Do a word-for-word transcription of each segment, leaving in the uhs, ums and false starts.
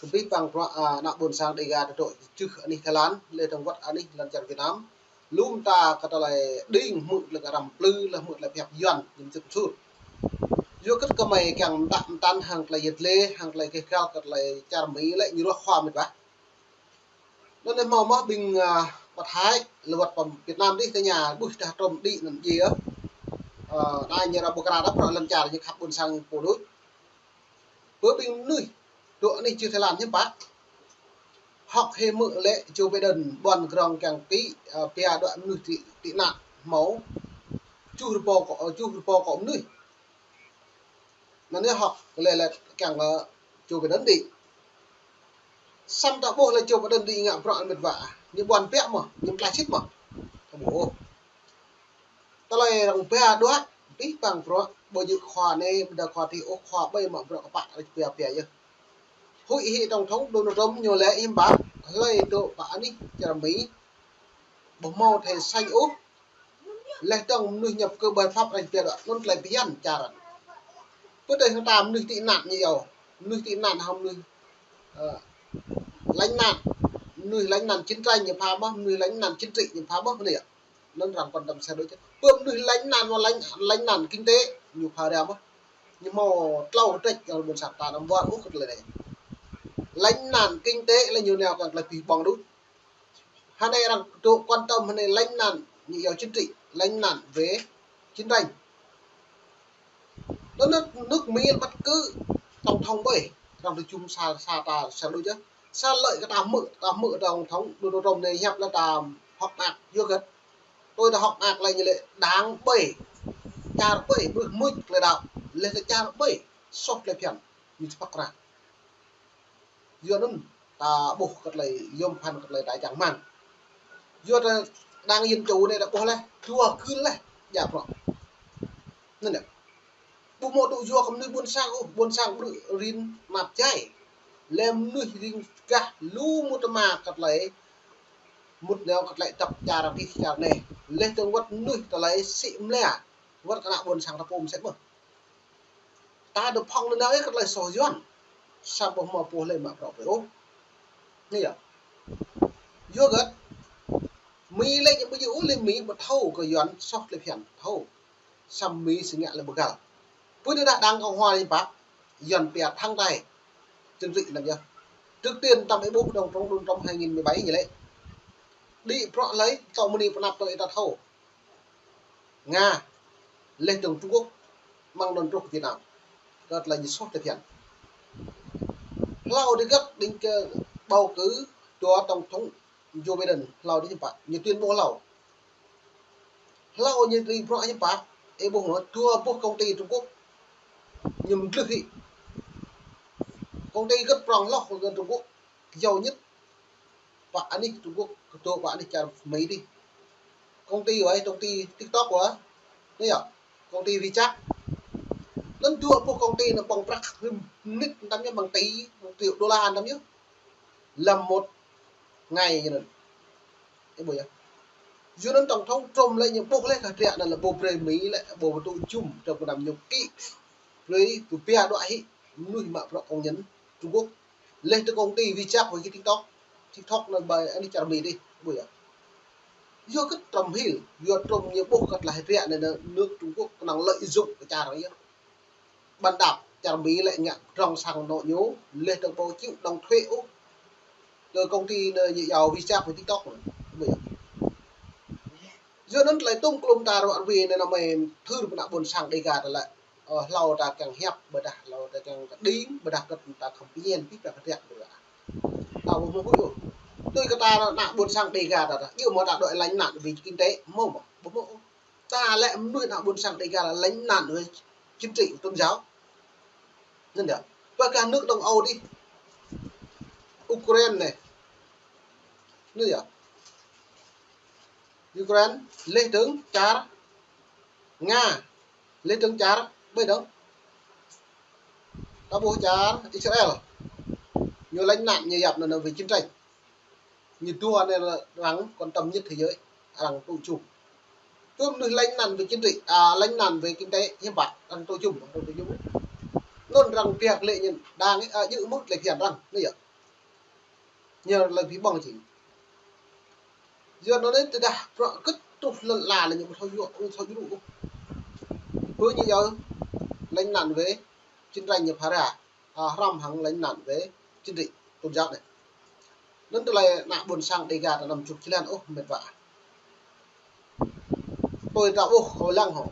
Kơ abih bang bruă, a, ană ƀôn sang Dega ta dŏ čư̆ anih Thái Lan, lĕ dơ̆ng wơ̆t anih lŏn čar Việt Nam. Lŏm ta kơ tơlơi đing hmư̆ lĕ kơ răm plư, lĕ hmư̆ lĕ pơhiăp Yuan, ñu mơsĭt sut. Yua kơ kơmơi kiăng mơtă mơtăn hăng tơlơi yet lĕ, hăng tơlơi keh gal kơ tơlơi čar Mi lĕ ñu ruah khua mĭt wa. Anŭn anai hmâo mơ̆ ƀing, a, pơ Thái, lĕ wơ̆t pơ Việt Nam dih tơña ƀuh dah trôm đĭ anŭn djai. Ơ, anai ñu ră ƀu kra đăp ră lŏn čar ñu khăp ƀôn sang pô đôč. Bơ ƀing mơnuih dŏ anih čư̆ Thái Lan hiư̆m pă. Hơ̆k hĭ hmư̆ lĕ Joe Biden ƀuăn grong kiăng kĭ, ơ, pia dŏ mơnuih tị, tị nạn hmâo. Čuh rơbâo kơ, ơ, čuh rơbâo kơ mơnuih. Anŭn yơh hơ̆k lĕ lĕ kiăng kơ Joe Biden đĭ. Samơ̆ ta ƀuh lĕ Joe Biden đĭ ngă bruă mĭt wa. Ñu ƀuăn biă mơ̆, ñu mơtlaih sĭt mơ̆. Ta ƀuh. Tơlơi arăng ba đuaĭ, abih bang bruă, ƀu djơ̆ khua anai, ƀôdah khua adih ôh, khua ƀai mă bruă kơpă, arăng pia pia yơh. Huĭ hĭ tổng thống Donald Trump ñu lĕ hiư̆m pă, hlơi dŏ pơ anih čar Mi. Ƀu hmâo thai sanh ôh, lĕ dơ̆ng mơnuih ñu pơkơ ƀơi pap arăng pia dŏ, anŭn tơlơi phiăn čar. Pơ tơlơi hăng ta mơnuih tị nạn ñu yơh, mơnuih tị nạn hăng mơnuih, ơ, lánh nạn, mơnuih lánh nạn chiến tranh ñu pha mơ̆, mơnuih lánh nạn chính trị ñu pha mơ̆, anai yơh. Anŭn arăng quan tâm sa đôč. Pơ mơnuih lánh nạn mơ̆ lánh, lánh nạn kinh tế, ñu pha ra mơ̆. Ñu hmâo tlâo kơtrĕč yang ƀôn sang ta anăm ƀuăn ôh kơ tơlơi anai. Lánh nạn kinh tế lĕ ñu nao kơ tơlơi pih ƀơ̆ng đôč. Hơnai arăng dŏ quan tâm hơnai lánh nạn ñu yua chính trị, lánh nạn về chiến tranh. Đó nước, nước Mỹ bất cứ tổng thống ƀai, arăng tơčum sa, sa ta, sa đôč yơh. Sa lợi kơ ta hmư̆, ta hmư̆ tổng thống Donald Trump anai hiăp lĕ ta hơ̆k mơak, yua kơ. Tui ta hơ̆k mơak lĕ ñu lĕ đảng ƀai, čar ƀai, ƀrưh mưč tơlơi đaŏ, lĕ tơ čar ƀai, soh tơlơi phiăn, ñu tơpăk ră. Yua anŭn ta ƀuh kơ tơlơi yôm phăn kơ tơlơi ta čang rơmang. Yua ta đang yên chủ anai ta ƀuh lĕ, dua gưl lĕ, djă bruă. Anŭn yơh. Ƀu hmâo tŭ yua kơ mơnuih ƀôn sang ôh, ƀôn sang ƀrư̆ rin map jai. Lĕ mơnuih rin gah lu mŭt tơma kơ tơlơi, mŭt nao kơ tơlơi dăp čar arăng pih čar anai. Lĕ dơ̆ng wơ̆t mơnuih tơlơi sĭ mlĕ, wơ̆t kơ ană ƀôn sang ta pôm sĕt mơ̆. Ta dŏ phŏng nao yơh kơ tơlơi soh Yuan. Samơ̆ ƀu hmâo pô hlơi mă bruă brơi ôh. Anai yơh. Yua kơ Mi lĕ ñu ƀu djơ̆ ôh lĕ Mi ƀu thâo kơ Yuan soh tơlơi phiăn thâo. Samơ̆ Mi sĭ ngă lĕ ƀu găl. Pơ anai dah đang Cộng hòa hiư̆m pă, Yuan pia thắng tay. Chính trị anŭn yơh. Trước tiên tăm ih ƀuh tổng thống Donald Trump hai nghìn mười bảy ñu lĕ. Đĭ bruă hlơi, tơl mơni pơnăp tơl ih ta thâo. Nga, lĕ dơ̆ng Trung Quốc, mơ̆ng anŭn truh Việt Nam. Kơ tơlơi ñu soh tơlơi phiăn. Hlâo dih găt đing kơ bầu cử dua tổng thống Joe Biden, hlâo dih hiư̆m pă, ñu tuyên bố hlâo. Hlâo ñu đĭ bruă hiư̆m pă, ih ƀuh anŭn, dua boh công ty Trung Quốc, ñu mơdlưh hĭ. Công ty gơ̆t prŏng hloh kơ Trung Quốc, giàu nhất pơ anih Trung Quốc, kơtô pơ anih čar Mi dih. Công ty wai, công ty TikTok wai, anai yơh, công ty WeChat. Anŭn dua boh công ty anŭn ƀơ̆ng prăk rĭm mơnit tam yơh, ƀơ̆ng tỉ, ƀơ̆ng triệu đô la tam yơh. Lăm một ngày ñu anŭn. Ih ƀuh yơh. Yua anŭn tổng thống Trump lĕ ñu ƀuh lĕ kơ hơdră anŭn lĕ ƀu brơi Mi lĕ ƀu tŭ jum, tơl kơ năm ñu kĭ brơi kơ pia dŏ hĭ mơnuih mă bruă công nhân Trung Quốc. Lĕ tơ công ty WeChat wai kơ TikTok. TikTok anŭn ƀơi anih čar Mi dih, ƀuh yơh. Yua kơ Trump hil, yua Trump ñu ƀuh kơ tơlơi hơdră anŭn nước Trung Quốc kơnơ̆ng lợi dụng kơ čar yơh. Ƀăn đăp čar Mi lĕ ngă rŏng sang anŏ ñu, lĕ tơ ƀu chịu đóng thuế ôh. Tơ công ty anŭn ñu yua WeChat wai TikTok anŭn. Ƀuh yơh. Yua anŭn tơlơi tŭm klum ta ruă rui anai anăm mơ̆ thâo pơ ană ƀôn sang Dega ta lĕ. Ơ, hlâo ta kiăng hiăp, ƀôdah hlâo ta kiăng kơđing, ƀôdah kơ ta khŏm pơñen, pĭ pơkă hơdră ƀu ră. Ta ƀu hmâo huĭ ôh. Tui kơ ta ană ƀôn sang Dega ta, ta. Yua mơ̆ ta dŏ lánh nạn vì kinh tế, hmâo mơ̆, ƀu hmâo ôh. Ta lĕ mơnuih ană ƀôn sang Dega lĕ lánh nạn vì chính trị, tôn giáo. Anŭn yơh. Pơ kơ nước Đông Âu dih. Ukraine anai. Anŭn yơh. Ukraine, lĕ dơ̆ng čar Nga, lĕ dơ̆ng čar ƀai dơ̆ng. Ta ƀuh čar Israel. Ñu lánh nạn ñu yap anŭn vì chiến tranh. Ñu dua anai lĕ arăng quan tâm nhất thế giới, arăng tŭ jum. Tơl mơnuih lánh nạn vì chính trị, à, lánh nạn vì kinh tế, hiư̆m pă, arăng tŭ jum, arăng tŭ jum. Anŭn arăng biă lĕ ñu đang, à, djơ̆ mơ̆ tơlơi phiăn arăng, anai yơh. Ñu lĕ ƀu ƀơ̆ng či. Yua anŭn tơdah prŏ kơ truh lŏn ala ñu ƀu thâo yua, ƀu thâo djru. Pơ ñu yua lánh nạn về chiến tranh ñu phara, à, hrăm hăng lánh nạn về chính trị tôn giáo anai. Anŭn tơlơi ană ƀôn sang Dega ta năm chục jơlan ôh mĕt wa. Tui ta ƀuh kơ lăng hŏ.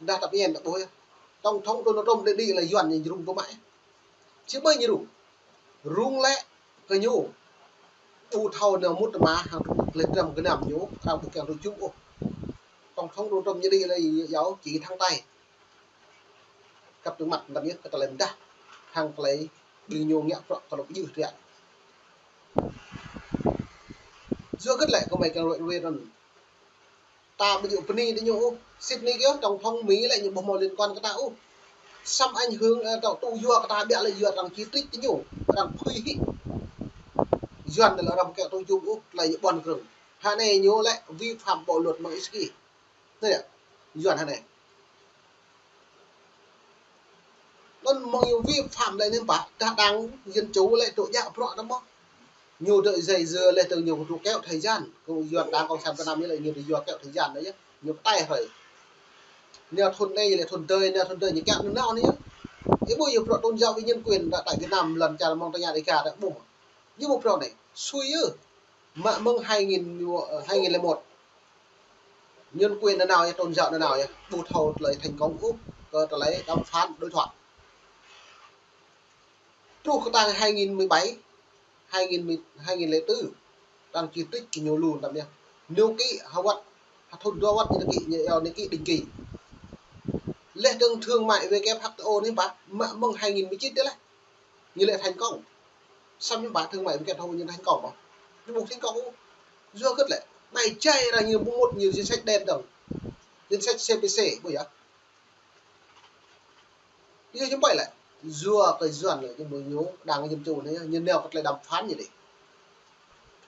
Dah ta pien ta ƀuh yơh. Tổng thống Donald Trump đĭ đĭ lĕ Yuan ñu rŭng pơmă. Či ƀơi ñu rŭng. Rŭng lĕ kơ ñu. Ƀu thâo nao mŭt tơma hăng tơlơi dram gơnam ñu, arăng ƀu kiăng tui jum ôh. Tổng thống Donald Trump ñu đĭ lĕ yua či thăng tai. Kăp tơ̆ng măt ƀăn yơh kơ tơlơi mơdah. Hăng tơlơi ƀing ñu ngă prŏ kơ lŏk jưh triă. Yua hơget lĕ kơmơi kiăng ruai ruai anŭn. Ta ƀu djơ̆ bơni tơ ñu ôh. Sĭt nik yơh, tổng thống Mỹ lĕ ñu ƀu hmâo liên quan kơ ta ôh. Samơ̆ ảnh hưởng, ơ, tơlơi tŭ yua kơ ta ƀiă lĕ yua arăng chỉ trích tơ ñu, arăng phưi hĭ. Yuan lĕ arăng ƀu kiăng tui jum ôh, tơlơi ñu ƀuăn krơ̆ng. Hă anai ñu lĕ vi phạm bộ luật mơ̆ng ih ski. Anai yơh, Yuan hă anai. Anŭn mơ̆ng ñu vi phạm lĕ anai ƀă, dah đảng Dân Chủ lĕ tŭ djă prŏ ta mơ̆. Ñu tŭ djai dơ̆ lĕ tŭ ñu tŭ kéo thời gian, kơ Yuan đảng Cộng sản Việt Nam ñu lĕ ñu tŭ yua kéo thời gian anai yơh, ñu pơtai hrơi. Nao thŭn anai lĕ thŭn tơi, nao thŭn tơi ñu kéo anŭn nao anai yơh. Ih ƀuh yơh prŏ tôn giáo với nhân quyền ta tại Việt Nam lŏn čar mơ̆ng ta ña Dega ta ƀuh. Ñu ƀuh prŏ anai, sui yơh. Mă mơ̆ng hai nghìn, hai nghìn lẻ một. Nhân quyền nanao yơh, tôn giáo nanao yơh, ƀu thâo tơlơi thành công ôh, kơ tơlơi đàm phán đối thoại. Truh kơ tang hai nghìn mười bảy, hai nghìn, hai nghìn lẻ tư, arăng chỉ trích kơ ñu lu tăm yơh. Ñu kĭ hơwăt, hơthŭn dua wăt ñu kĭ, ñu yua ñu kĭ định kỳ. Lĕ tơ̆ng thương mại W T O anai ƀă, mă mơ̆ng hai nghìn mười chín tơ lĕ. Ñu lĕ thành công. Samơ̆ ñu ƀă thương mại với kẻ thù ñu thành công ƀă. Ñu ƀu thành công ôh. Yua hơget lĕ. Anai jai arăng ñu ƀu mŭt ñu danh sách đen dơ̆ng. Danh sách C P C, ƀu yơh. Yua hiư̆m pă lĕ. Yua kơ Yuan lĕ, ñu ƀu ñu, đảng Dân Chủ anai, ñu nao kơ tơlơi đàm phán ñu đĭ.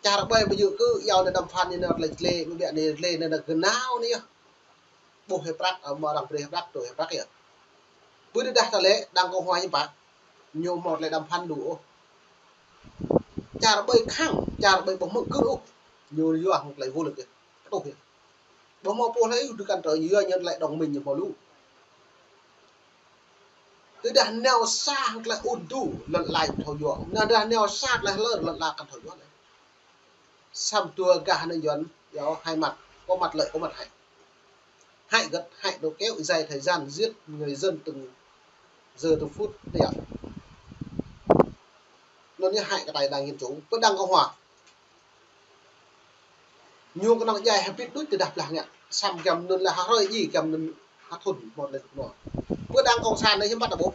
Čar ƀai ƀu djơ̆ kơ, yua anai đàm phán ñu nao tơlơi tlê, ƀu biă anai tlê, anai gơnam anai yơh. Ƀuh hĭ prăk, ơ, mơ̆ arăng brơi hĭ prăk, tui hĭ prăk yơh. Ƀơi tơdah ta lĕ, đảng Cộng Hòa ñu ƀă. Ñu hmâo tơlơi đàm phán lu ôh. Čar ƀai khăng, čar ƀai ƀu hmâo gơ̆r ôh. Ñu yua hăng tơlơi vô lực yơh. Kơtuh yơh. Ƀu hmâo pô hlơi ôh dui kăn tơ yua ñu tơlơi đồng minh ñu hmâo lu. Tơdah nao sa hăng tơlơi ŭn tŭ, lŏn ala ƀu thâo yua. Tơdah nao sa tơlơi hlơr, lŏn ala kăn thâo yua lĕ. Samơ̆ dua gah anai Yuan, yua hai mặt, có mặt lợi, có mặt hại. Hại hơget, hại tŭ kéo dài thời gian giết người dân từng giờ từng phút, anai yơh. Anŭn ñu hại kơ tai đảng Dân Chủ, pơ đảng Cộng Hòa. Ñu kơnơ̆ng djai hơbĭt đôč tơdah blah ngă, samơ̆ giăm anŭn lĕ ha hrơi djai giăm anŭn ha thŭn mơ̆t lĕ tŭ nô. Pơ đảng Cộng sản anai hiư̆m pă ta ƀuh.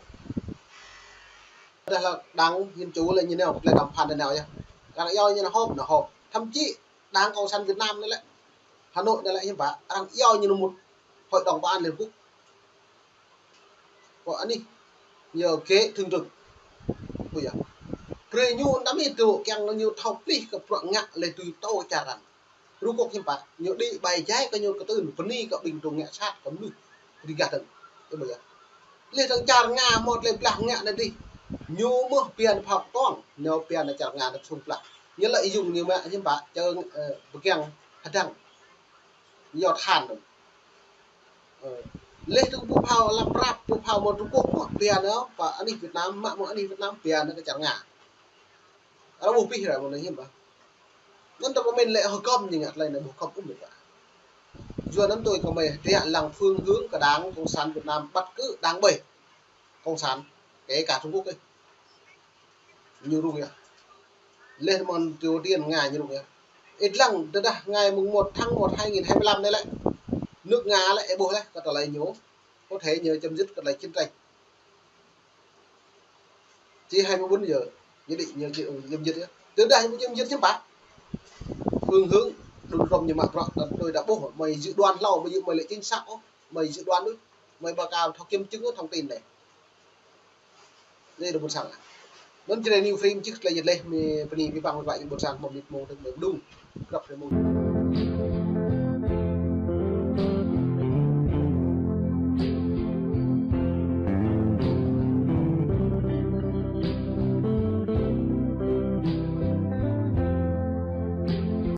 Tơdah lĕ đảng Dân Chủ lĕ ñu nao, lĕ đàm phán anai nao yơh. Arăng yua ñu nao họp, nao họp. Thậm chí đảng Cộng sản Việt Nam anai lĕ, Hà Nội anai lĕ hiư̆m pă, arăng yua ñu nao mŭt Hội đồng Bảo an Liên Hợp Quốc. Kơ anih, ñu ghế thường trực. Ƀu yơh. Brơi ñu tăm ih tŭ kiăng ñu thâo plih kơ prŏ ngă lĕ tui tơ̆ čar arăng. Rŭ kŏk hiư̆m pă, ñu đĭ ƀai jai kơ ñu kơtưn bơni kơ ƀing tŭ ngă sat kơ mơnuih. Ƀu djơ̆ gah dơ̆ng. Ih ƀuh yơh. Lĕ tơ̆ng čar Nga mơ̆ tơlơi blah ngă anai dih. Ñu mơ̆ pian phao tong, ñu pian čar Nga anai sung blah. Ñu lĕ yŭng ñu mă hiư̆m pă, čơ, ơ, pơgang hơdăng. Yua tơhan dơ̆ng. Ơ. Lĕ tŭ pô phao lăm prap, pô phao mơ̆ Trung Quốc mơ̆ pian ñu, pơ anih Việt Nam, mă mơ̆ anih Việt Nam pian ñu kơ čar Nga. Arăng ƀuh pih ră mơ̆ anai hiư̆m pă. Anŭn ta pơmĭn lĕ hơgŏm ñu ngă tơlơi anai ƀu hơgŏm ôh mĕt wa. Yua anŭn tui kơmơi tơlơi lăng phương hướng kơ đảng Cộng sản Việt Nam bất cứ đảng ƀai. Cộng sản, kể cả Trung Quốc ấy. Ñu rŭng yơh. Lĕ mơ̆n Triều Tiên Nga ñu rŭng yơh. Ih lăng tơdah ngày mùng một tháng một hai nghìn hai mươi lăm anai lĕ. Nước Nga lĕ, ih ƀuh lĕ, kơ tơlơi ñu. Có thể ñu chấm dứt kơ tơlơi chiến tranh. Či hai mươi bốn giờ, ñu đĭ ñu či, ơ, chấm dứt yơh. Tơdah ñu chấm dứt hiư̆m pă. Phương hướng, Donald Trump ñu mă prăk, tơdơi ta ƀuh, mơi dự đoán hlâo, mơi dự, mơi lĕ chính xác ôh, mơi dự đoán đôč, mơi báo cáo thâo kiểm chứng ôh thông tin anai. Anai tơ ƀôn sang. Anŭn či anai New Frame čih tơlơi jơ̆t leh, mơi bơni abih bang mơi ƀă ƀôn sang, mơi mĭt mông tơ mơi pơdŭng. Krăp tơ mơi.